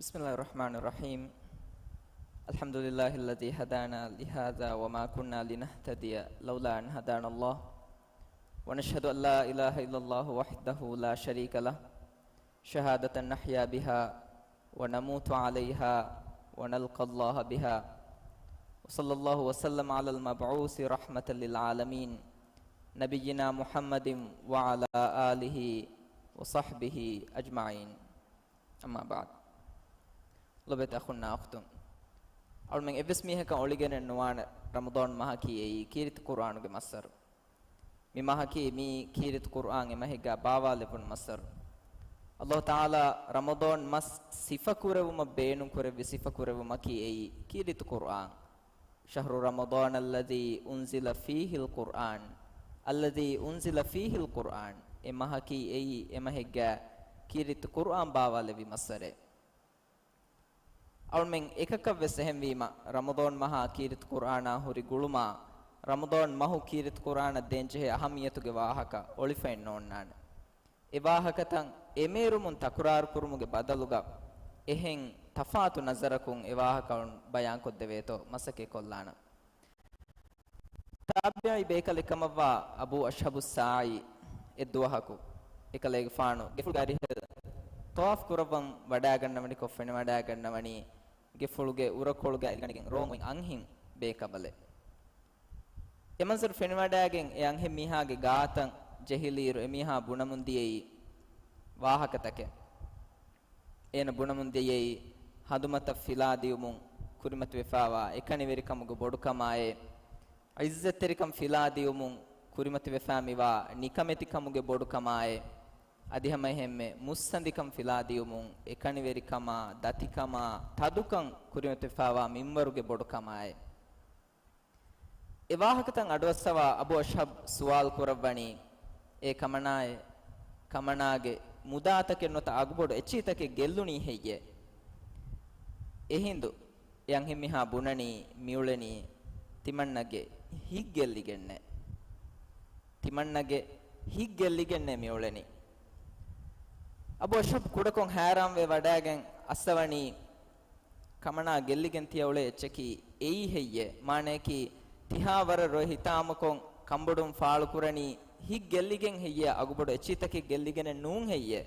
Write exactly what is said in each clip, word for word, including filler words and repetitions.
بسم الله الرحمن الرحيم. الحمد لله الذي هدانا لهذا وما كنا لنهتدي لولا أن هدانا الله. ونشهد أن لا إله إلا الله وحده لا شريك له، شهادة نحيا بها ونموت عليها ونلقى الله بها. وصلى الله وسلم على المبعوث رحمة للعالمين، نبينا محمد وعلى آله وصحبه أجمعين. އައްމާ ބަޢުދު. ލޮބުވެތި އަޚުންނާ އުޚްތުން، އަޅުމެން އެއްވެސް މީހަކަށް އޮޅިގެނެއް ނުވާނެ ރަމަޟާން މަހަކީ އެއީ ކީރިތި ޤުރްއާނުގެ މައްސަރު. މި މަހަކީ މީ ކީރިތި ޤުރްއާން އެ މަހެއްގާ ބާވާލެވުނު މައްސަރު. އައްލާހު ތަޢާލާ ރަމަޟާން މަސް ސިފަކުރެވުމަށް ބޭނުންކުރެއްވި ސިފަކުރެވުމަކީ އެއީ ކީރިތި ޤުރްއާން. شهر رمضان الذي أنزل فيه القرآن، الذي أنزل فيه القرآن. އެ މަހަކީ އެއީ އެ މަހެއްގާ ކީރިތި ޤުރްއާން ބާވާލެއްވި މައްސަރެއް. އަޅުމެން އެކަކަށްވެސް އެހެންވީމަ، ރަމަޟާން މަހާ ކީރިތި ޤުރްއާނާ ހުރި ގުޅުމާ، ރަމަޟާން މަހު ކީރިތި ޤުރްއާނަށް ދޭންޖެހޭ އަހައްމިއްޔަތުގެ ވާހަކަ އޮޅިފައެއް ނޯންނާނެ. އެ ވާހަކަތައް އެމޭރުމުން ތަކުރާރުކުރުމުގެ ބަދަލުގަ، އެހެން ތަފާތު ނަޒަރަކުން އެ ވާހަކަ ބަޔާންކޮށްދެވޭތޯ މަސައްކަތްކޮށްލާނަން. ތާބިޢީ ބޭކަލެއް ކަމަށްވާ އަބޫ އަޝްހަބުއްސާޢީ އެއްދުވަހަކު އެކަލޭގެފާނު ގެފުޅުގެ އަރިހަށް ޠަވާފު ކުރައްވަން ވަޑައިގަންނަވަނިކޮށް ފެނިވަޑައިގަންނަވަނީ ގެފުޅުގެ އުރަކޮޅުގައި އެލިގަނެގެން ރޯނގު އޮތް އަންހެން ބޭކަނބަލެއް. އެ މަންޒަރު ފެނިވަޑައިގެން އެ އަންހެން މީހާގެ ގާތަށް ޖެހިލިއިރު އެމީހާ ބުނަމުން ދިޔައީ ވާހަކަތަކެއް. އޭނަ ބުނަމުން ދިޔައީ ހަނދުމަތައް ފިލާދިޔުމުން ކުރިމަތިވެފާވާ އެކަނިވެރިކަމުގެ ބޮޑުކަމާއޭ، ޢިއްޒަތްތެރިކަން ފިލާދިޔުމުން ކުރިމަތިވެފާ މިވާ ނިކަމެތިކަމުގެ ބޮޑުކަމާއޭ، އަދި ހަމައެހެންމެ މުއްސަނދިކަން ފިލާދިޔުމުން އެކަނިވެރިކަމާ، ދަތިކަމާ، ތަދުކަން ކުރިމަތިވެފާވާ މިންވަރުގެ ބޮޑުކަމާއޭ. އެ ވާހަކަތައް އަޑުއައްސަވާ އަބޫ އަޝްހަބް ސުވާލު ކުރައްވަނީ، އޭ ކަމަނާއޭ، ކަމަނާގެ މުދާތަކެއް ނުވަތަ އަގުބޮޑު އެއްޗިހިތަކެއް ގެއްލުނީ ހެއްޔޭ؟ އެހިނދު އެ އަންހެންމީހާ ބުނަނީ މިއުޅެނީ ތިމަންނަގެ ހިތް ގެއްލިގެންނޭ. ތިމަންނަގެ ހިތް ގެއްލިގެންނޭ މިއުޅެނީ. އަބޫ އަޝްހަބް ކުޑަކޮށް ހައިރާންވެ ވަޑައިގެން އައްސަވަނީ، ކަމަނާ ގެއްލިގެން ތިޔަ އުޅޭ އެއްޗަކީ އެއީ ހެއްޔޭ؟ މާނަޔަކީ، ތިހާވަރަށް ރޮއެ ހިތާމަކޮށް ކަނބޮޑުން ފާޅުކުރަނީ ހިތް ގެއްލިގެން ހެއްޔޭ އަގުބޮޑު އެއްޗިތަކެއް ގެއްލިގެނެއް ނޫން ހެއްޔޭ؟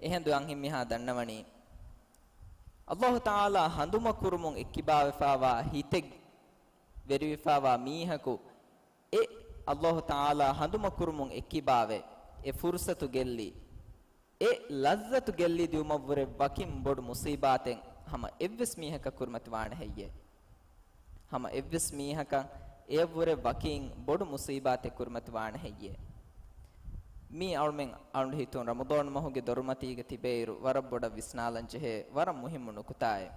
އެހިނދު އަންހެންމީހާ ދަންނަވަނީ، އައްލާހު ތަޢާލާ ހަނދުމަކުރުމުން އެއްކިބާވެފާވާ ހިތެއް ވެރިވެފާވާ މީހަކު އެ އައްލާހު ތަޢާލާ ހަނދުމަކުރުމުން އެއްކިބާވެ، އެ ފުރުޞަތު ގެއްލި، އެ ލައްޒަތު ގެއްލި ދިއުމަށްވުރެ ވަކިން ބޮޑު މުޞީބާތެއް ހަމަ އެއްވެސް މީހަކަށް ކުރިމަތިވާނެ ހެއްޔޭ؟ ހަމަ އެއްވެސް މީހަކަށް އެއަށްވުރެ ވަކިން ބޮޑު މުޞީބާތެއް ކުރިމަތިވާނެ ހެއްޔޭ؟ މީ އަޅުމެން އަޅުގަނޑު ހިތުން ރަމަޟާން މަހުގެ ދޮރުމަތީގަ ތިބޭއިރު ވަރަށް ބޮޑަށް ވިސްނާލަން ޖެހޭ ވަރަށް މުހިއްމު ނުކުތާއެއް.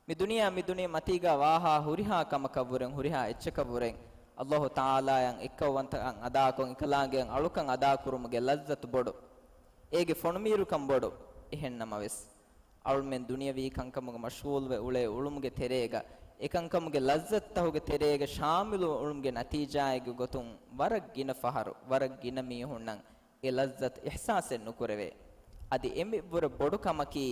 މި ދުނިޔެއާ މި ދުނިޔެ މަތީގަ ވާހާ ހުރިހާ ކަމަކަށްވުރެން، ހުރިހާ އެއްޗަކަށްވުރެން، އައްލާހު ތަޢާލާއަށް އެއްކައުވަންތަކަން އަދާކޮށް، އެކަލާނގެއަށް އަޅުކަން އަދާކުރުމުގެ ލައްޒަތު ބޮޑު. އޭގެ ފޮނުމީރުކަން ބޮޑު. އެހެންނަމަވެސް، އަޅުމެން ދުނިޔަވީ ކަންކަމުގެ މަޝްޣޫލުވެ އުޅޭ އުޅުމުގެ ތެރޭގަ، އެކަންކަމުގެ ލައްޒަތުތަކުގެ ތެރޭގަ ޝާމިލުވެ އުޅުމުގެ ނަތީޖާއެއްގެ ގޮތުން، ވަރަށް ގިނަ ފަހަރު، ވަރަށް ގިނަ މީހުންނަށް އެ ލައްޒަތު އިޙްސާސެއް ނުކުރެވޭ. އަދި އެމެ ވުރެ ބޮޑު ކަމަކީ،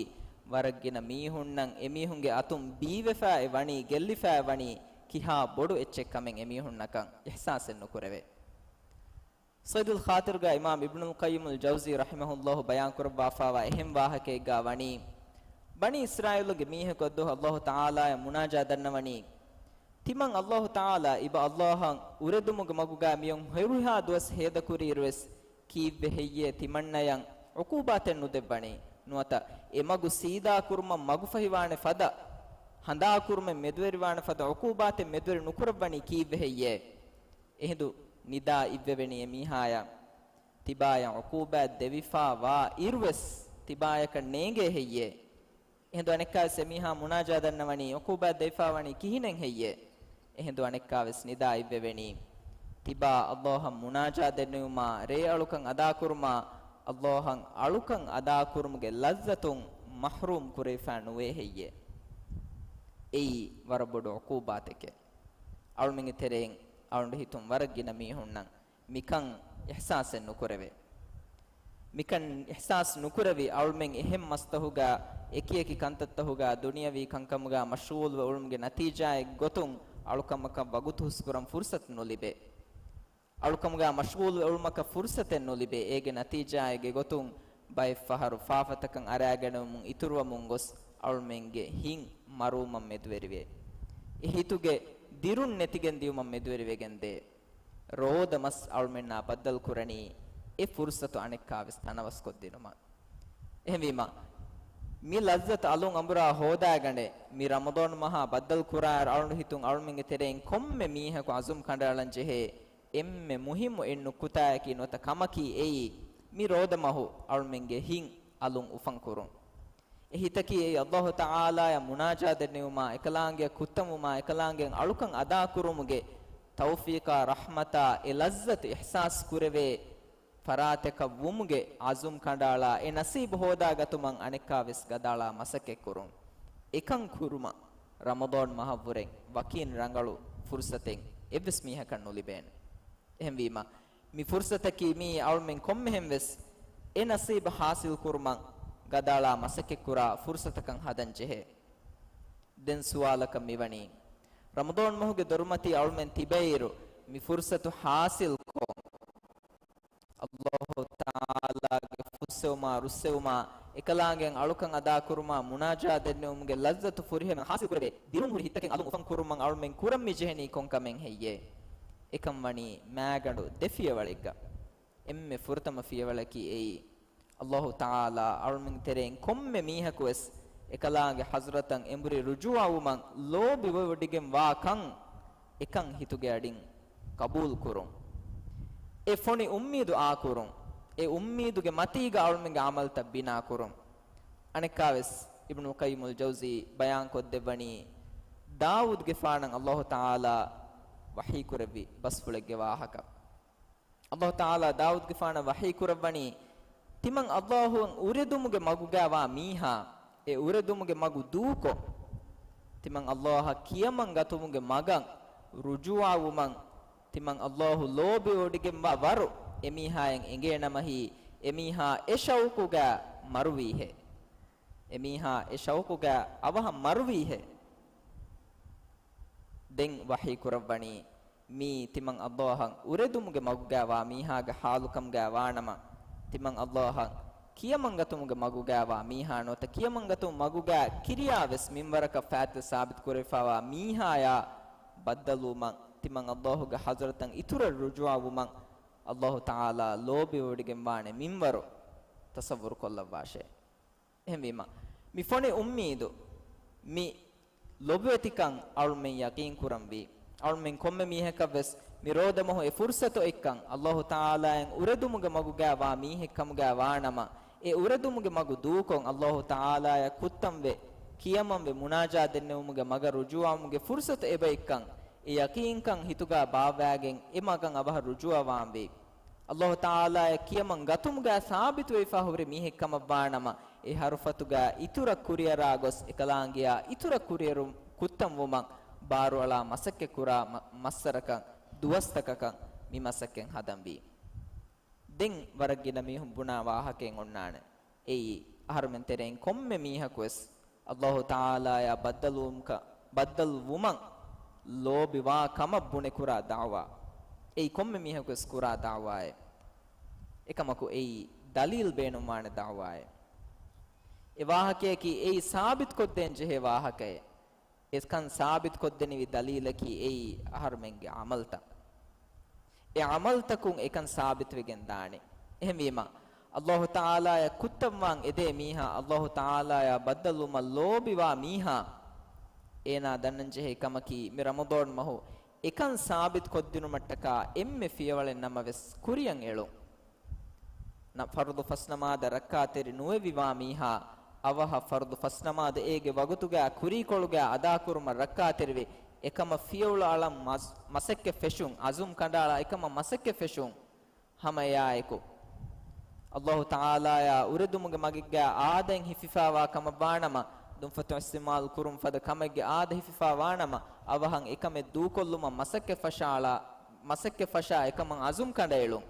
ވަރަށް ގިނަ މީހުންނަށް އެމީހުންގެ އަތުން ބީވެފާއި ވަނީ، ގެއްލިފާއި ވަނީ، ކިހާ ބޮޑު އެއްޗެއް ކަމެއް އެމީހުންނަކަށް އިޙްސާސެއް ނުކުރެވޭ. ޞައިދުލް ޚާތިރުގަ އިމާމް އިބްނުލް ޤައްޔިމުލް ޖައުޒީ ރަޙިމަހުﷲ ބަޔާންކުރައްވާފާވާ އެހެން ވާހަކައެއްގަ ވަނީ، ބަނީ އިސްރާއީލުގެ މީހަކު އައްލާހު ތަޢާލާއަށް މުނާޖާ ދަންނަވަނީ، ތިމަން އައްލާހު ތަޢާލާ އިބަ އައްލާހަށް އުރެދުމުގެ މަގުގަ މިއޮން ހުރިހާ ދުވަސް ހޭދަކުރިއިރުވެސް، ކީއްވެ ހެއްޔޭ ތިމަންނަޔަށް ޢުޤޫބާތެއް ނުދެއްވަނީ؟ ނުވަތަ އެ މަގު ސީދާކުރުމަށް މަގުފަހިވާނެ ފަދަ، ހަނދާކުރުމެއް މެދުވެރިވާނެ ފަދަ ޢުޤޫބާތެއް މެދުވެރި ނުކުރައްވަނީ ކީއްވެ ހެއްޔޭ؟ އެހިނދު ނިދާ އިއްވެވެނީ އެމީހާޔަށް، ތިބާޔަށް ޢުޤޫބާތް ދެވިފާ ވާ އިރުވެސް ތިބާޔަކަށް ނޭނގޭ ހެއްޔޭ؟ އެހިނދު އަނެއްކާވެސް އެމީހާ މުނާޖާ ދަންނަވަނީ، ޢުޤޫބާތް ދެވިފާވަނީ ކިހިނެއް ހެއްޔޭ؟ އެހިނދު އަނެއްކާވެސް ނިދާ އިއްވެވެނީ، ތިބާ އައްލާހަށް މުނާޖާ ދެންނެވުމާ، ރޭއަޅުކަން އަދާކުރުމާ، އައްލާހަށް އަޅުކަން އަދާކުރުމުގެ ލައްޒަތުން މަޙްރޫމް ކުރެވިފާ ނުވޭ ހެއްޔޭ؟ އެއީ ވަރަށް ބޮޑު ޢުޤޫބާތެކޭ. އަޅުމެންގެ ތެރެއިން އަޅުގަނޑު ހިތުން ވަރަށް ގިނަ މީހުންނަށް މިކަން އިޙްސާސެއް ނުކުރެވޭ. މިކަން އިޙްސާސް ނުކުރެވި އަޅުމެން އެހެން މަސްތަހުގަ، އެކިއެކި ކަންތައްތަހުގަ، ދުނިޔަވީ ކަންކަމުގަ މަޝްޣޫލުވެ އުޅުމުގެ ނަތީޖާއެއް ގޮތުން އަޅުކަމަކަށް ވަގުތު ހުސްކުރަން ފުރުސަތު ނުލިބޭ. އަޅުކަމުގަ މަޝްޣޫލުވެ އުޅުމަކަށް ފުރުސަތެއް ނުލިބޭ. އޭގެ ނަތީޖާއެއްގެ ގޮތުން ބައެއް ފަހަރު ފާފަތަކަށް އަރާގަނެވުމުން އިތުރުވަމުން ގޮސް، އަޅުމެންގެ ހިތް މަރުވުމަށް މެދުވެރިވޭ. އެ ހިތުގެ ދިރުން ނެތިގެން ދިޔުމަށް މެދުވެރިވެގެންދޭ. ރޯދަ މަސް އަޅުމެންނާ ބައްދަލު ކުރަނީ، އެ ފުރުސަތު އަނެއްކާވެސް ތަނަވަސްކޮށްދިނުމަށް. އެހެންވީމަ، މި ލައްޒަތު އަލުން އަނބުރާ ހޯދާގަނޑޭ، މި ރަމަޟާން މަހާ ބައްދަލު ކުރާއިރު އަޅުގަނޑު ހިތުން އަޅުމެންގެ ތެރެއިން ކޮންމެ މީހަކު އަޒުމް ކަނޑައަޅަން ޖެހޭ އެންމެ މުހިއްމު އެއް ނުކުތާއަކީ ނުވަތަ ކަމަކީ އެއީ، މި ރޯދަ މަހު އަޅުމެންގެ ހިތް އަލުން އުފަން ކުރުން. އެ ހިތަކީ އެއީ އައްލާހު ތަޢާލާއަށް މުނާޖާ ދެންނެވުމާ، އެކަލާނގެއަށް ކުއްތަންވުމާ، އެކަލާނގެއަށް އަޅުކަން އަދާކުރުމުގެ ތައުފީޤާ ރަޙްމަތާ އެ ލައްޒަތު އިޙްސާސް ކުރެވޭ ފަރާތަކަށް ވުމުގެ އަޒުމް ކަނޑައަޅާ، އެ ނަސީބު ހޯދާގަތުމަށް އަނެއްކާވެސް ގަދައަޅާ މަސައްކަތްކުރުން. އެކަން ކުރުމަށް ރަމަޟާން މަހަށްވުރެ ވަކިން ރަނގަޅު ފުރުސަތެއް އެއްވެސް މީހަކަށް ނުލިބޭނެ. އެހެންވީމަ، މި ފުރުސަތަކީ މިއީ އަޅުމެން ކޮންމެހެން ވެސް އެ ނަސީބު ޙާޞިލް ކުރުމަށް ގަދައަޅާ މަސައްކަތްކުރާ ފުރުސަތަކަށް ހަދަން ޖެހޭ. ދެން ސުވާލަކަށް މިވަނީ، ރަމަޟާން މަހުގެ ދޮރުމަތީ އަޅުމެން ތިބޭއިރު، މި ފުރުސަތު ޙާޞިލްކޮށް، އައްލާހު ތަޢާލާގެ ފުއްސެވުމާ، ރުއްސެވުމާ، އެކަލާނގެއަށް އަޅުކަން އަދާކުރުމާ، މުނާޖާ ދެންނެވުމުގެ ލައްޒަތު ފުރިހަމަ ޙާޞިލް ކުރެވޭ، ދިރުން ހުރި ހިތަކެއް އަލުން އުފަން ކުރުމަށް އަޅުމެން ކުރަން މި ޖެހެނީ ކޮން ކަމެއް ހެއްޔޭ؟ އެކަން ވަނީ މާގަނޑު ދެ ފިޔަވަޅެއްގަ. އެންމެ ފުރަތަމަ ފިޔަވަޅަކީ އެއީ، އައްލާހު ތަޢާލާ އަޅުމެން ތެރެއިން ކޮންމެ މީހަކު ވެސް އެކަލާނގެ ޙަޟްރަތަށް އެނބުރި ރުޖޫޢަވުމަށް ލޯބިވެވޮޑިގެން ވާ ކަން އެކަން ހިތުގެ އަޑިން ޤަބޫލު ކުރުން. އެ ފޮނި އުއްމީދު އާކުރުން. އެ އުއްމީދުގެ މަތީގަ އަޅުމެންގެ ޢަމަލްތައް ބިނާ ކުރުން. އަނެއްކާވެސް އިބްނުލް ޤައްޔިމުލް ޖައުޒީ ބަޔާންކޮށްދެއްވަނީ، ދާވޫދުގެފާނަށް އައްލާހު ތަޢާލާ ވަޙީ ކުރެއްވި ބަސްފުޅެއްގެ ވާހަކަ. އައްލާހު ތަޢާލާ ދާވޫދުގެފާނަށް ވަޙީ ކުރައްވަނީ، ތިމަން އައްލާހުއަށް އުރެދުމުގެ މަގުގައިވާ މީހާ، އެ އުރެދުމުގެ މަގު ދޫކޮށް، ތިމަން އައްލާހަށް ކިޔަމަން ގަތުމުގެ މަގަށް ރުޖޫޢަވުމަށް، ތިމަން އައްލާހު ލޯބިވޮޑިގެންވާ ވަރު އެމީހާޔަށް އެނގޭނަމަ ހީ، އެމީހާ އެ ޝައުޤުގަ މަރުވީހޭ. އެމީހާ އެ ޝައުޤުގަ އަވަހަށް މަރުވީހޭ. ދެން ވަޙީ ކުރައްވަނީ، މީ ތިމަން އައްލާހަށް އުރެދުމުގެ މަގުގައިވާ މީހާގެ ޙާލުކަމުގައި ވާނަމަ، ތިމަން އައްލާހަށް ކިޔަމަންގަތުމުގެ މަގުގައިވާ މީހާ ނުވަތަ ކިޔަމަންގަތުމުގެ މަގުގައި ކިރިޔާވެސް މިންވަރަކަށް ފާއިތުވެ ސާބިތު ކުރެވިފާވާ މީހާޔާ ބައްދަލުވުމަށް، ތިމަން އައްލާހުގެ ޙަޟްރަތަށް އިތުރަށް ރުޖޫޢަވުމަށް އައްލާހު ތަޢާލާ ލޯބިވެވޮޑިގެންވާނެ މިންވަރު ތަޞައްވުރު ކޮށްލައްވާށޭ. އެހެންވީމަ، މި ފޮނި އުއްމީދު، މި ލޮބުވެތިކަން އަޅުމެން ޔަޤީން ކުރަންވީ. އަޅުމެން ކޮންމެ މީހަކަށްވެސް މި ރޯދަމަހު އެ ފުރުޞަތު އޮތްކަން، އައްލާހު ތަޢާލާއަށް އުރެދުމުގެ މަގުގައި ވާ މީހެއް ކަމުގައި ވާނަމަ، އެ އުރެދުމުގެ މަގު ދޫކޮށް، އައްލާހު ތަޢާލާއަށް ކުއްތަންވެ، ކިޔަމަންވެ، މުނާޖާ ދެންނެވުމުގެ މަގަށް ރުޖޫޢަވުމުގެ ފުރުޞަތު އެބައޮތްކަން، އެ ޔަޤީންކަން ހިތުގަ ބާއްވާގެން އެ މަގަށް އަވަހަށް ރުޖޫޢަވާންވީ. އައްލާހު ތަޢާލާއަށް ކިޔަމަން ގަތުމުގަ ސާބިތުވެފަ ހުރި މީހެއް ކަމަށްވާނަމަ، އެ ހަރުފަތުގަ އިތުރަށް ކުރިއަރާ ގޮސް، އެކަލާނގެއާ އިތުރަށް ކުރިއެރު ކުއްތަންވުމަށް ބާރުއަޅާ މަސައްކަތްކުރާ މަ-، މައްސަރަކަށް، ދުވަސްތަކަކަށް މި މަސައްކަތް ހަދަންވީ. ދެން ވަރަށް ގިނަ މީހުން ބުނާ ވާހަކައެއް އޮންނާނެ. އެއީ، އަހަރުމެން ތެރެއިން ކޮންމެ މީހަކުވެސް އައްލާހު ތަޢާލާއާ ބައްދަލުވުމަކަ-، ބައްދަލުވުމަށް ލޯބިވާ ކަމަށް ބުނެ ކުރާ ދަޢުވާ. އެއީ ކޮންމެ މީހަކުވެސް ކުރާ ދަޢުވާއެއް. އެކަމަކު އެއީ ދަލީލް ބޭނުންވާނެ ދަޢުވާއެއް. އެ ވާހަކަޔަކީ އެއީ ސާބިތުކޮށްދޭން ޖެހޭ ވާހަކައެއް. އެކަން ސާބިތުކޮށްދެނިވި ދަލީލަކީ އެއީ އަހަރުމެންގެ ޢަމަލްތައް. އެ ޢަމަލްތަކުން އެކަން ސާބިތުވެގެން ދާނެ. އެހެންވީމަ، އައްލާހު ތަޢާލާއަށް ކުއްތަންވާން އެދޭ މީހާ، އައްލާހު ތަޢާލާއާ ބައްދަލުވުމަށް ލޯބިވާ މީހާ، އޭނާ ދަންނަންޖެހޭ ކަމަކީ، މި ރަމަޟާން މަހު އެކަން ސާބިތުކޮށްދިނުމަށްޓަކާ އެންމެ ފިޔަވަޅެއް ނަމަވެސް ކުރިއަށް އެޅުން. ނަ-، ފަރުޟު ފަސްނަމާދަށް ރައްކާތެރި ނުވެވިވާ މީހާ، އަވަހަށް ފަރުޟު ފަސްނަމާދު އޭގެ ވަގުތުގައި ކުރީކޮޅުގައި އަދާކުރުމަށް ރައްކާތެރިވެ، އެކަމަށް ފިޔަވަޅު އަޅަން މަސް-، މަސައްކަތް ފެށުން، ޢަޒުމް ކަނޑައަޅާ އެކަމަށް މަސައްކަތް ފެށުން. ހަމަ އެއާއެކު، އައްލާހު ތަޢާލާއާ އުރެދުމުގެ މަގެއްގައި އާދައިން ހިފިފާވާ ކަމަށްވާނަމަ، ދުންފަތު އިސްތިޢުމާލު ކުރުން ފަދަ ކަމެއްގެ އާދަ ހިފިފާވާނަމަ، އަވަހަށް އެކަމެއް ދޫކޮށްލުމަށް މަސައްކަތް ފަށާ، މަސައްކަތް ފަށާ އެކަމަށް ޢަޒުމް ކަނޑައެޅުން.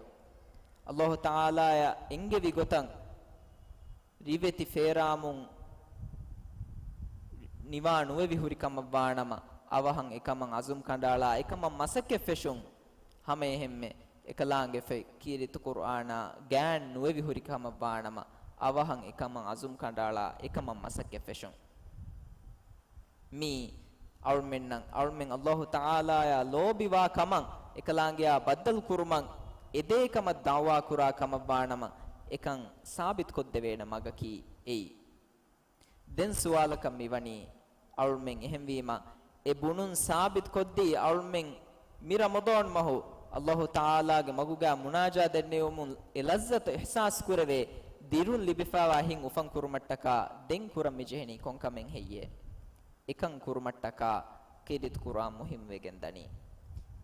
ﷲ ތަޢާލާޔަށް އެންގެވި ގޮތަށް ރިވެތި ފޭރާމުން ނިވާ ނުވެވި ހުރި ކަމަށްވާނަމަ، އަވަހަށް އެކަމަށް އަޒުމް ކަނޑައަޅާ އެކަމަށް މަސައްކަތް ފެށުން. ހަމައެހެންމެ އެކަލާނގެފައި ކީރިތި ޤުރްއާނާ ގާތް ނުވެވި ހުރި ކަމަށްވާނަމަ، އަވަހަށް އެކަމަށް އަޒުމް ކަނޑައަޅާ އެކަމަށް މަސައްކަތް ފެށުން. މީ އަޅުމެންނަށް، އަޅުމެން ﷲ ތަޢާލާޔާ ލޯބިވާ ކަމަށް، އެކަލާނގެއާ ބައްދަލު ކުރުމަށް، އެދޭ ކަމަށް ދަޢުވާ ކުރާ ކަމަށްވާނަމަ، އެކަން ސާބިތު ކޮށްދެވޭނެ މަގަކީ އެއީ. ދެން ސުވާލަކަށް މިވަނީ، އަޅުމެން އެހެންވީމަ، އެ ބުނުން ސާބިތު ކޮށްދީ، އަޅުމެން މި ރަމަޟާން މަހު ﷲ ތަޢާލާގެ މަގުގާ މުނާޖާ ދެންނެވުމުން އެ ލައްޒަތު އިޙްސާސް ކުރެވޭ، ދިރުން ލިބިފައިވާ ހިތް އުފަން ކުރުމަށްޓަކާ ދެން ކުރަން މިޖެހެނީ ކޮންކަމެއް ހެއްޔޭ؟ އެކަން ކުރުމަށްޓަކާ ކީރިތި ޤުރްއާން މުހިއްމުވެގެން ދަނީ.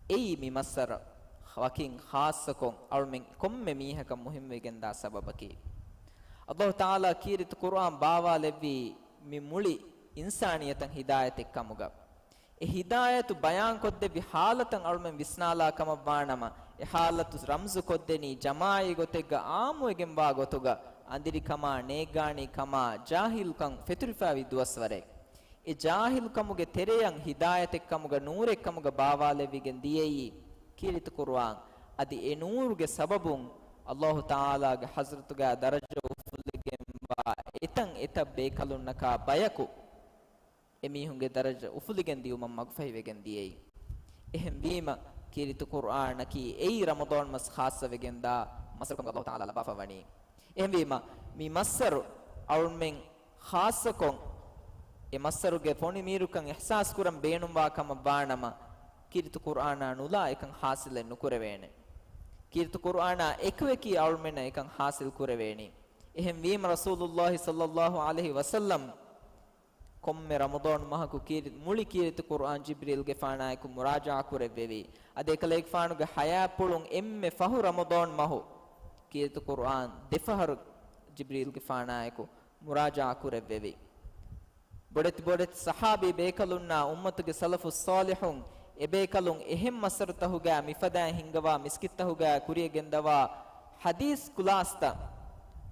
އެއީ މި މައްސަރަ ވަކިން ޚާއްޞަކޮށް އަޅުމެން ކޮންމެ މީހަކަށް މުހިއްމުވެގެންދާ ސަބަބަކީ، ﷲ ތަޢާލާ ކީރިތި ޤުރްއާން ބާވާލެއްވީ މި މުޅި އިންސާނިއްޔަތަށް ހިދާޔަތެއް ކަމުގަ. އެ ހިދާޔަތު ބަޔާންކޮށްދެއްވި ޙާލަތަށް އަޅުމެން ވިސްނާލާ ކަމަށްވާނަމަ، އެ ޙާލަތު ރަމްޒު ކޮށްދެނީ ޖަމާޢީ ގޮތެއްގަ ޢާއްމުވެގެންވާ ގޮތުގަ، އަނދިރިކަމާ، ނޭއްގާނީ ކަމާ، ޖާހިލުކަން ފެތުރިފައިވި ދުވަސްވަރެއް. އެ ޖާހިލުކަމުގެ ތެރެޔަށް ހިދާޔަތެއްކަމުގަ ނޫރެއްކަމުގަ ބާވާލެއްވިގެން ދިޔައީ ކީރިތި ޤުރުއާން. އަދި އެ ނޫރުގެ ސަބަބުން ﷲ ތަޢާލާގެ ޙަޟްރަތުގަ ދަރަޖަ އުފުލިގެންވާ އެތަން އެތައް ބޭކަލުންނަކާ ބަޔަކު އެމީހުންގެ ދަރަޖަ އުފުލިގެން ދިޔުމަށް މަގުފަހިވެގެން ދިޔައީ. އެހެންވީމަ، ކީރިތި ޤުރުއާނަކީ އެއީ ރަމަޟާން މަސް ޚާއްޞަވެގެންދާ މަސްރަކުން ﷲ ތަޢާލާ ލައްވާފަ ވަނީ. އެހެންވީމަ، މި މައްސަރު އަޅުމެން ޚާއްޞަކޮށް، އެ މައްސަރުގެ ފޮނި މީރުކަން އިޙްސާސް ކުރަން ބޭނުންވާ ކަމަށް ވާނަމަ، ކީރިތި ޤުރުއާނާ ނުލާ އެކަން ޙާޞިލެއް ނުކުރެވޭނެ. ކީރިތި ޤުރުއާނާ އެކުއެކީ އަޅުމެންނަށް އެކަން ޙާޞިލް ކުރެވޭނީ. އެހެންވީމަ، ރަސޫލުﷲ ޞައްލަﷲ ޢަލައިހި ވަސައްލަމް ކޮންމެ ރަމަޟާން މަހަކު ކީރި-، މުޅި ކީރިތި ޤުރުއާން ޖިބްރީލްގެފާނާއެކު މުރާޖަޢާ ކުރެއްވެވި. އަދި އެކަލޭގެފާނުގެ ޙަޔާތްޕުޅުން އެންމެ ފަހު ރަމަޟާން މަހު ކީރިތި ޤުރުއާން ދެފަހަރު ޖިބްރީލްގެފާނާއެކު މުރާޖަޢާ ކުރެއްވެވި. ބޮޑެތި ބޮޑެތި ޞަޙާބީ ބޭކަލުންނާ އުއްމަތުގެ ސަލަފުއް ޞާލިޙުން އެބޭކަލުން އެހެން މައްސަރުތަކުގަ މިފަދައިން ހިންގަވާ މިސްކިތްތަކުގަ ކުރިޔަށް ގެންދަވާ ޙަދީޘް ކްލާސްތައް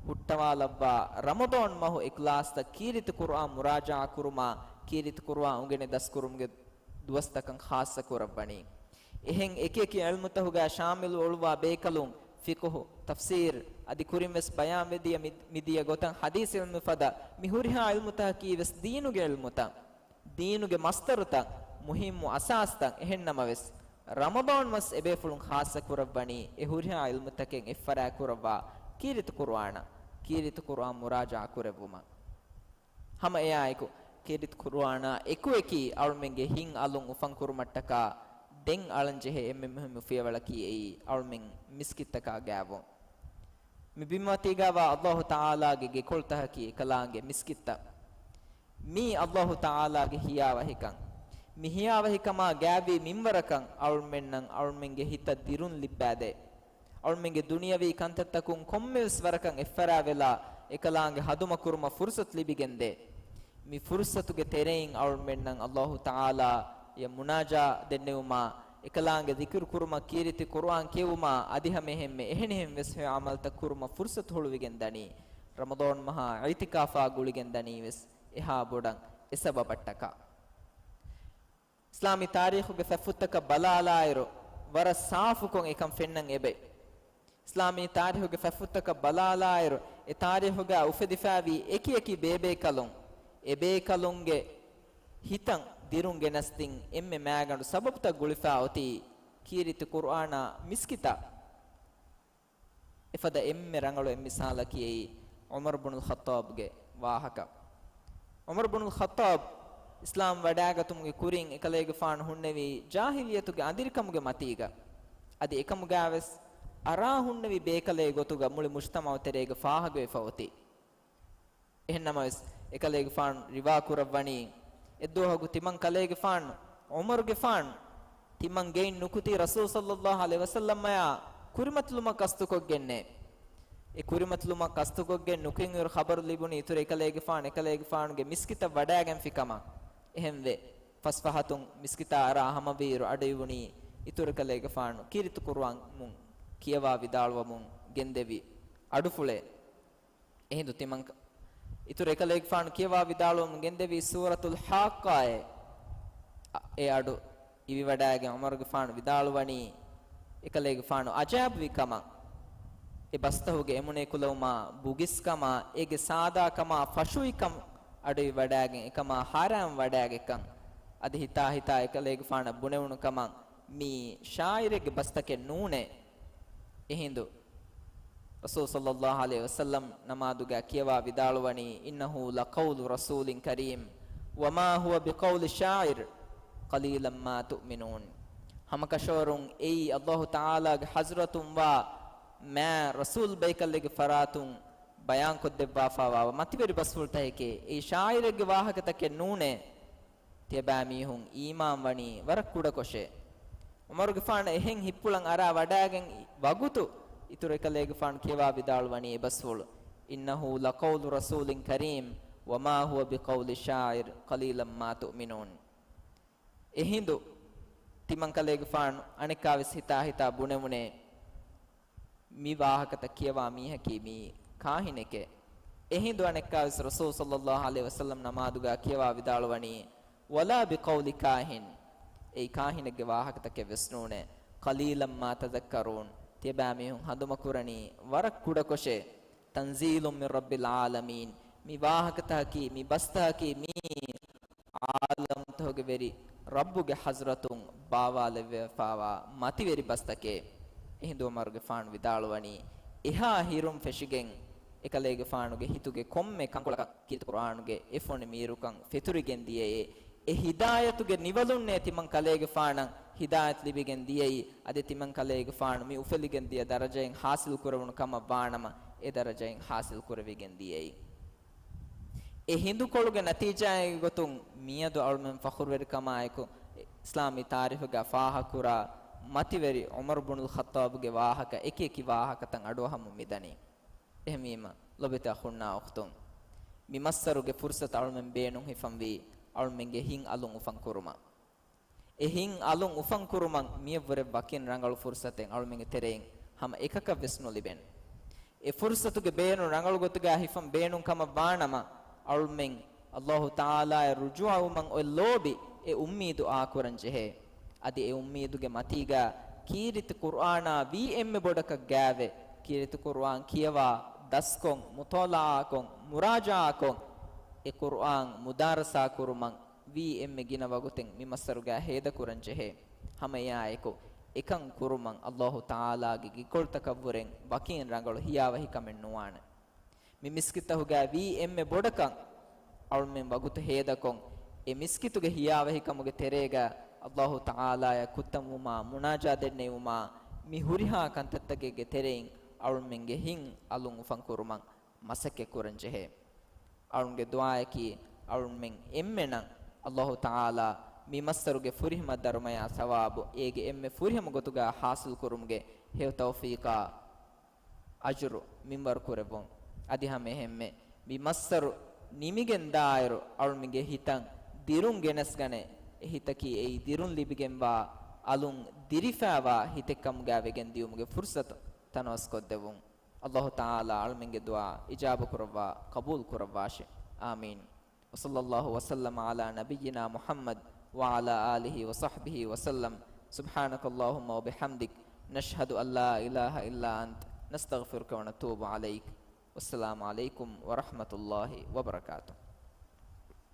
ހުއްޓަވާލައްވާ، ރަމަޟާން މަހު އެ ކްލާސްތައް ކީރިތި ޤުރުއާން މުރާޖަޢާ ކުރުމާ، ކީރިތި ޤުރުއާން އުނގެނި ދަސްކުރުމުގެ ދުވަސްތަކަށް ޚާއްޞަ ކުރައްވަނީ. އެހެން އެކިއެކި ޢިލްމުތަކުގަ ޝާމިލު އޮޅުވާ ބޭކަލުން، ފިޤުހު، ތަފްސީރު، އަދި ކުރިންވެސް ބަޔާންވެދިޔަ މި-، މިދިޔަ ގޮތަށް ޙަދީޘް ޢިލްމު ފަދަ މި ހުރިހާ ޢިލްމުތަކަކީ ވެސް ދީނުގެ ޢިލްމުތައް، ދީނުގެ މަސްދަރުތައް، މުހިއްމު އަސާސްތައް. އެހެންނަމަވެސް، ރަމަޟާން މަސް އެބޭފުޅުން ޚާއްޞަ ކުރައްވަނީ އެ ހުރިހާ ޢިލްމުތަކެއް އެއްފަރާތް ކުރައްވާ ކީރިތި ޤުރުއާނަށް، ކީރިތި ޤުރުއާން މުރާޖަޢާ ކުރެއްވުމަށް. ހަމަ އެއާއެކު، ކީރިތި ޤުރުއާނާ އެކުއެކީ އަޅުމެންގެ ހިތް އަލުން އުފަން ކުރުމަށްޓަކާ ދެން އަޅަންޖެހޭ އެންމެ މުހިއްމު ފިޔަވަޅަކީ އެއީ އަޅުމެން މިސްކިތްތަކާ ގާތްވުން. މި ބިންމަތީގައިވާ ﷲ ތަޢާލާގެ ގެކޮޅުތަކަކީ އެކަލާނގެ މިސްކިތްތައް. މީ ﷲ ތަޢާލާގެ ހިޔާވަހިކަން. މި ހިޔާވަހިކަމާ ގާތްވީ މިންވަރަކަށް އަޅުމެންނަށް އަޅުމެންގެ ހިތަށް ދިރުން ލިއްބާދޭ. އަޅުމެންގެ ދުނިޔަވީ ކަންތައްތަކުން ކޮންމެވެސް ވަރަކަށް އެއްފަރާވެލާ، އެކަލާނގެ ހަދުމަކުރުމަށް ފުރުޞަތު ލިބިގެންދޭ. މި ފުރުޞަތުގެ ތެރެއިން އަޅުމެންނަށް ﷲ ތަޢާލާޔަށް މުނާޖާ ދެންނެވުމާ، އެކަލާނގެ ޛިކުރު ކުރުމަށް، ކީރިތި ޤުރުއާން ކިޔެވުމާ، އަދި ހަމައެހެންމެ އެހެނިހެން ވެސް ހެޔޮ ޢަމަލުތައް ކުރުމަށް ފުރުޞަތު ހުޅުވިގެން ދަނީ. ރަމަޟާން މަހާ އިޢުތިކާފާ ގުޅިގެން ދަނީ ވެސް އެހާ ބޮޑަށް އެ ސަބަބަށްޓަކާ. އިސްލާމީ ތާރީޚުގެ ފަތްފުށްތަކަށް ބަލާލާއިރު، ވަރަށް ސާފުކޮށް އެކަން ފެންނަން އެބަ. އިސްލާމީ ތާރީޚުގެ ފަތްފުށްތަކަށް ބަލާލާއިރު، އެ ތާރީޚުގަ އުފެދިފައިވީ އެކި އެކި ބޭބޭކަލުން، އެބޭކަލުންގެ ހިތަށް ދިރުން ގެނެސްދިން އެންމެ މާގަނޑު ސަބަބުތައް ގުޅިފަ އޮތީ ކީރިތި ޤުރުއާނާ މިސްކިތާ. އެފަދަ އެންމެ ރަނގަޅު އެއް މިސާލަކީ އެއީ ޢުމަރު ބުނުލް ޚައްޠާބްގެ ވާހަކަ. ޢުމަރު ބުނުލް ޚައްޠާބް އިސްލާމް ވަޑައިގަތުމުގެ ކުރިން އެކަލޭގެފާނު ހުންނެވީ ޖާހިލިއްޔަތުގެ އަނދިރިކަމުގެ މަތީގަ. އަދި އެކަމުގައިވެސް އަރާ ހުންނެވި ބޭކަލެއް ގޮތުގަ މުޅި މުޖްތަމަޢު ތެރޭގަ ފާހަގަވެފަ އޮތީ. އެހެންނަމަވެސް، އެކަލޭގެފާނު ރިވާ ކުރައްވަނީ، އެއްދުވަހަކު ތިމަން ކަލޭގެފާނު، ޢުމަރުގެފާނު، ތިމަން ގެއިން ނުކުތީ ރަސޫލު ޞައްލައްލާހު ޢަލައިހި ވަސައްލަމައާ ކުރިމަތިލުމަށް ޤަޞްދުކޮށްގެންނޭ. އެ ކުރިމަތިލުމަށް ޤަޞްދުކޮށްގެން ނުކުތް އިރު ޚަބަރު ލިބުނީ އިތުރަށް އެކަލޭގެފާނު، އެކަލޭގެފާނުގެ މިސްކިތަށް ވަޑައިގެންފި ކަމަށް. އެހެންވެ، ފަސްފަހަތުން މިސްކިތާ އަރާ ހަމަވިއިރު އަޑުއިވުނީ އިތުރު ކަލޭގެފާނު ކީރިތި ޤުރުއާން މުން. ކިޔަވާ ވިދާޅުވަމުން ގެންދެވި އަޑުފުޅެއް. އެހިނދު ތިމަން ކަ-، އިތުރު އެކަލޭގެފާނު ކިޔަވާ ވިދާޅުވަމުން ގެންދެވީ ސޫރަތުލް ޙާއްޤާއޭ. އެ އަޑު އިވިވަޑައިގެން ޢުމަރުގެފާނު ވިދާޅުވަނީ، އެކަލޭގެފާނު ޢަޖާއިބުވި ކަމަށް، އެ ބަސްތަހުގެ އެމުނެއް ކުލަވުމާ ބުގިސްކަމާ، އޭގެ ސާދާކަމާ ފަށުވިކަން އަޑު އިވިވަޑައިގެން އެކަމާ ހައިރާން ވަޑައިގެކަން. އަދި ހިތާ ހިތާ އެކަލޭގެފާނަށް ބުނެވުނު ކަމަށް، މީ ޝާއިރެއްގެ ބަސްތަކެއް ނޫނޭ. އެހިނދު ރަސޫލު ޞައްލައްލާހު ޢަލައިހި ވަސައްލަމް ނަމާދުގަ ކިޔަވާ ވިދާޅުވަނީ، إنه لقول رسول كريم وما هو بقول شاعر قليلا ما تؤمنون. ހަމަކަށަވަރުން އެއީ އަލްލާހު ތަޢާލާގެ ޙަޟްރަތުން ވާ މާތް ރަސޫލް ބައިކަލެއްގެ ފަރާތުން ބަޔާންކޮށްދެއްވާފައިވާ މަތިވެރި ބަސްފުޅުތަކެކޭ. އެއީ ޝާއިރެއްގެ ވާހަކަތަކެއް ނޫނޭ. ތިޔަބައިމީހުން އީމާންވަނީ ވަރަށް ކުޑަކޮށޭ. ޢުމަރުގެފާނަށް އެހެން ހިތްޕުޅަށް އަރާ ވަޑައިގެން ވަގުތު އިތުރު އެކަލޭގެފާނު ކިޔަވާ ވިދާޅުވަނީ އެބަސްފުޅު، إنه لقول رسول كريم وما هو بقول شاعر قليلا ما تؤمنون. އެހިނދު ތިމަންކަލޭގެފާނު އަނެއްކާވެސް ހިތާ ހިތާ ބުނެވުނޭ، މި ވާހަކަތައް ކިޔަވާ މީހަކީ މީ ކާހިނެކޭ. އެހިނދު އަނެއްކާވެސް ރަސޫލު ޞައްލައްލާހު ޢަލައިހި ވަސައްލަމް ނަމާދުގަ ކިޔަވާ ވިދާޅުވަނީ، ولا بقول كاهن، އެއީ ކާހިނެއްގެ ވާހަކަތަކެއް ވެސް ނޫނޭ، قليلا ما تذكرون، ތިޔަބައިމީހުން ހަނދުމަކުރަނީ ވަރަށް ކުޑަކޮށޭ. تنزيل من رب العالمين، މި ވާހަކަތަކަކީ، މި ބަސްތަކަކީ މީ ޢާލަމްތަހުގެ ވެރި ރައްބުގެ ޙަޟްރަތުން ބާވާލެވިފައިވާ މަތިވެރި ބަސްތަކެއް. އެހިނދު ޢުމަރުގެފާނު ވިދާޅުވަނީ، އެހާ ހިރުން ފެށިގެން އެކަލޭގެފާނުގެ ހިތުގެ ކޮންމެ ކަންކޮޅަކަށް ކީރިތި ޤުރްއާނުގެ އެ ފޮނި މީރުކަން ފެތުރިގެން ދިޔައޭ. އެ ހިދާޔަތުގެ ނިވަލުންނޭ ތިމަން ކަލޭގެފާނަށް ހިދާޔަތު ލިބިގެން ދިޔައީ. އަދި ތިމަން ކަލޭގެފާނު މި އުފެލިގެން ދިޔަ ދަރަޖައިން ޙާޞިލް ކުރެވުނު ކަމަށް ވާނަމަ، އެ ދަރަޖައިން ޙާޞިލް ކުރެވިގެން ދިޔައީ. އެ ހިނދުކޮޅުގެ ނަތީޖާއެއްގެ ގޮތުން މިއަދު އަޅުމެން ފަޚުރުވެރިކަމާއެކު އިސްލާމީ ތާރީޚުގަ ފާހަގަކުރާ މަތިވެރި ޢުމަރު ބުނުލް ޚައްޠާބުގެ ވާހަކަ އެކި އެކި ވާހަކަތައް އަޑުއަހަމުން މިދަނީ. އެހެންވީމަ، ލޮބުވެތި އަޚުންނާ އުޚްތުން، މި މައްސަރުގެ ފުރުޞަތު އަޅުމެން ބޭނުން ހިފަންވީ، އަޅުމެންގެ ހިތް އަލުން އުފަން ކުރުމަށް. އެ ހިތް އަލުން އުފަން ކުރުމަށް މިއަށްވުރެ ވަކިން ރަނގަޅު ފުރުޞަތެއް އަޅުމެންގެ ތެރެއިން ހަމަ އެކަކަށް ވެސް ނުލިބެން. އެ ފުރުޞަތުގެ ބޭނުން ރަނގަޅު ގޮތުގަ ހިފަން ބޭނުން ކަމަށް ވާނަމަ، އަޅުމެން އަލްލާހު ތަޢާލާއަށް ރުޖޫޢަވުމަށް އޮތް ލޯބި އެ އުއްމީދު އާކުރަން ޖެހޭ. އަދި އެ އުއްމީދުގެ މަތީގަ ކީރިތި ޤުރްއާނާ ވީ އެންމެ ބޮޑަކަށް ގާވެ، ކީރިތި ޤުރްއާން ކިޔަވާ، ދަސްކޮށް، މުޠާލަޢާކޮށް، މުރާޖަޢާކޮށް، އެ ޤުރްއާން މުދާރަސާ ކުރުމަށް ވީ އެންމެ ގިނަ ވަގުތެއް މި މައްސަރުގަ ހޭދަކުރަން ޖެހޭ. ހަމައެއާއެކު، އެކަން ކުރުމަށް އަލްލާހު ތަޢާލާގެ ގިކޮޅުތަކަށްވުރެން ވަކިން ރަނގަޅު ހިޔާވަހިކަމެއް ނުވާނެ. މި މިސްކިތްތަހުގަ ވީ އެންމެ ބޮޑަކަށް އަޅުމެން ވަގުތު ހޭދަކޮށް، އެ މިސްކިތުގެ ހިޔާވަހިކަމުގެ ތެރޭގަ އަލްލާހު ތަޢާލާއަށް ކުއްތަންވުމާ، މުނާޖާ ދެންނެވުމާ، މި ހުރިހާ ކަންތައްތަކެއްގެ ތެރެއިން އަޅުމެންގެ ހިތް އަލުން އުފަން ކުރުމަށް މަސައްކަތް ކުރަން ޖެހޭ. އަޅުންގެ ދުޢާއަކީ، އަޅުންމެން އެންމެނަށް އަލްލާހު ތަޢާލާ މި މައްސަރުގެ ފުރިހަމަ ދަރުމަޔާ ސަވާބު އޭގެ އެންމެ ފުރިހަމަ ގޮތުގަ ޙާޞިލް ކުރުމުގެ ހެޔޮ ތައުފީޤާ އަޖުރު މިންވަރު ކުރެއްވުން. އަދި ހަމަ އެހެންމެ މި މައްސަރު ނިމިގެން ދާއިރު އަޅުމެންގެ ހިތަށް ދިރުން ގެނެސްގަނެ، އެ ހިތަކީ އެއީ ދިރުން ލިބިގެންވާ އަލުން ދިރިފައިވާ ހިތެއްކަމުގަ ވެގެން ދިޔުމުގެ ފުރުޞަތު ތަނަވަސްކޮށްދެއްވުން. އަލްލާހު ތަޢާލާ އަޅުމެންގެ ދުޢާ އިޖާބަކުރައްވާ، ޤަބޫލު ކުރައްވާށި. އާމީން. وصلى الله وسلم على نبينا محمد وعلى آله وصحبه وسلم. سبحانك اللهم وبحمدك، نشهد أن لا إله إلا أنت، نستغفرك ونتوب عليك. والسلام عليكم ورحمة الله وبركاته.